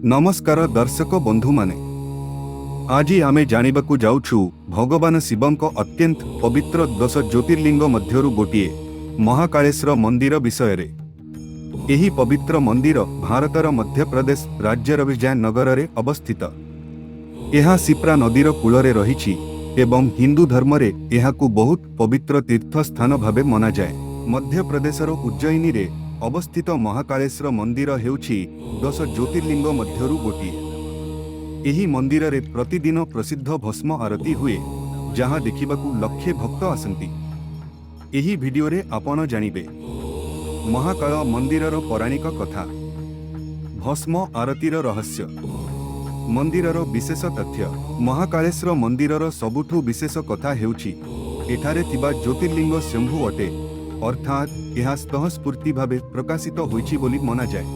ନମସ୍କାର ଦର୍ଶକ ବନ୍ଧୁମାନେ, ଆଜି ଆମେ ଜାଣିବାକୁ ଯାଉଛୁ ଭଗବାନ ଶିବଙ୍କ ଅତ୍ୟନ୍ତ ପବିତ୍ର 10 ଜ୍ୟୋତିର୍ଲିଙ୍ଗ ମଧ୍ୟରୁ ଗୋଟିଏ ମହାକାଳେଶ୍ୱର ମନ୍ଦିର ବିଷୟରେ। ଏହି ପବିତ୍ର ମନ୍ଦିର ଭାରତର ମଧ୍ୟପ୍ରଦେଶ ରାଜ୍ୟର ଉଜ୍ଜୈନ ନଗରରେ ଅବସ୍ଥିତ। ଏହା ସିପ୍ରା ନଦୀର କୂଳରେ ରହିଛି ଏବଂ ହିନ୍ଦୁ ଧର୍ମରେ ଏହାକୁ ବହୁତ ପବିତ୍ର ତୀର୍ଥ ସ୍ଥାନ ଭାବେ ମନାଯାଏ। ମଧ୍ୟପ୍ରଦେଶର ଉଜ୍ଜୟିନୀରେ ଅବସ୍ଥିତ ମହାକାଳେଶ୍ୱର ମନ୍ଦିର ହେଉଛି 10 ଜ୍ୟୋତିର୍ଲିଙ୍ଗ ମଧ୍ୟରୁ ଗୋଟିଏ। ଏହି ମନ୍ଦିରରେ ପ୍ରତିଦିନ ପ୍ରସିଦ୍ଧ ଭସ୍ମ ଆରତୀ ହୁଏ, ଯାହା ଦେଖିବାକୁ ଲକ୍ଷେ ଭକ୍ତ ଆସନ୍ତି। ଏହି ଭିଡିଓରେ ଆପଣ ଜାଣିବେ ମହାକାଳ ମନ୍ଦିରର ପୌରାଣିକ କଥା, ଭସ୍ମ ଆରତୀର ରହସ୍ୟ, ମନ୍ଦିରର ବିଶେଷ ତଥ୍ୟ। ମହାକାଳେଶ୍ୱର ମନ୍ଦିରର ସବୁଠୁ ବିଶେଷ କଥା ହେଉଛି ଏଠାରେ ଥିବା ଜ୍ୟୋତିର୍ଲିଙ୍ଗ ସ୍ୱୟମ୍ଭୁ ଅଟେ, ଅର୍ଥାତ୍ ଏହା ସ୍ୱତଃସ୍ଫୂର୍ତ୍ତି ଭାବେ ପ୍ରକାଶିତ ହୋଇଛି ବୋଲି ମନାଯାଏ।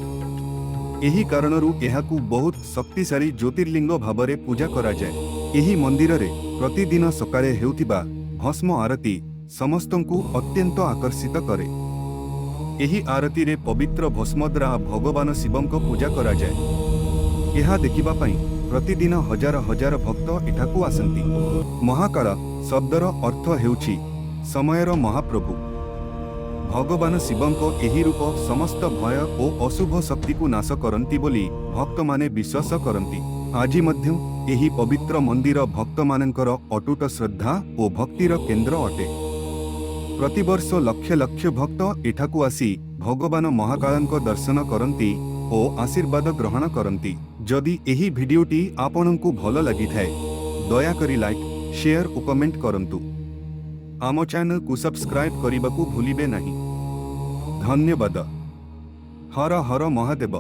ଏହି କାରଣରୁ ଏହାକୁ ବହୁତ ଶକ୍ତିଶାଳୀ ଜ୍ୟୋତିର୍ଲିଙ୍ଗ ଭାବରେ ପୂଜା କରାଯାଏ। ଏହି ମନ୍ଦିରରେ ପ୍ରତିଦିନ ସକାଳେ ହେଉଥିବା ଭସ୍ମ ଆରତୀ ସମସ୍ତଙ୍କୁ ଅତ୍ୟନ୍ତ ଆକର୍ଷିତ କରେ। ଏହି ଆରତୀରେ ପବିତ୍ର ଭସ୍ମ ଦ୍ୱାରା ଭଗବାନ ଶିବଙ୍କ ପୂଜା କରାଯାଏ। ଏହା ଦେଖିବା ପାଇଁ ପ୍ରତିଦିନ ହଜାର ହଜାର ଭକ୍ତ ଏଠାକୁ ଆସନ୍ତି। ମହାକାଳ ଶବ୍ଦର ଅର୍ଥ ହେଉଛି ସମୟର ମହାପ୍ରଭୁ। ଭଗବାନ ଶିବଙ୍କ ଏହି ରୂପ ସମସ୍ତ ଭୟ ଓ ଅଶୁଭ ଶକ୍ତିକୁ ନାଶ କରନ୍ତି ବୋଲି ଭକ୍ତମାନେ ବିଶ୍ୱାସ କରନ୍ତି। ଆଜି ମଧ୍ୟ ଏହି ପବିତ୍ର ମନ୍ଦିର ଭକ୍ତମାନଙ୍କର ଅଟୁଟ ଶ୍ରଦ୍ଧା ଓ ଭକ୍ତିର କେନ୍ଦ୍ର ଅଟେ। ପ୍ରତିବର୍ଷ ଲକ୍ଷ ଲକ୍ଷ ଭକ୍ତ ଏଠାକୁ ଆସି ଭଗବାନ ମହାକାଳଙ୍କ ଦର୍ଶନ କରନ୍ତି ଓ ଆଶୀର୍ବାଦ ଗ୍ରହଣ କରନ୍ତି। ଯଦି ଏହି ଭିଡିଓଟି ଆପଣଙ୍କୁ ଭଲ ଲାଗିଥାଏ, ଦୟାକରି ଲାଇକ୍, ସେୟାର ଓ କମେଣ୍ଟ କରନ୍ତୁ। ଆମ ଚ୍ୟାନେଲକୁ ସବସ୍କ୍ରାଇବ୍ କରିବାକୁ ଭୁଲିବେ ନାହିଁ। ଧନ୍ୟବାଦ। ହର ହର ମହାଦେବ।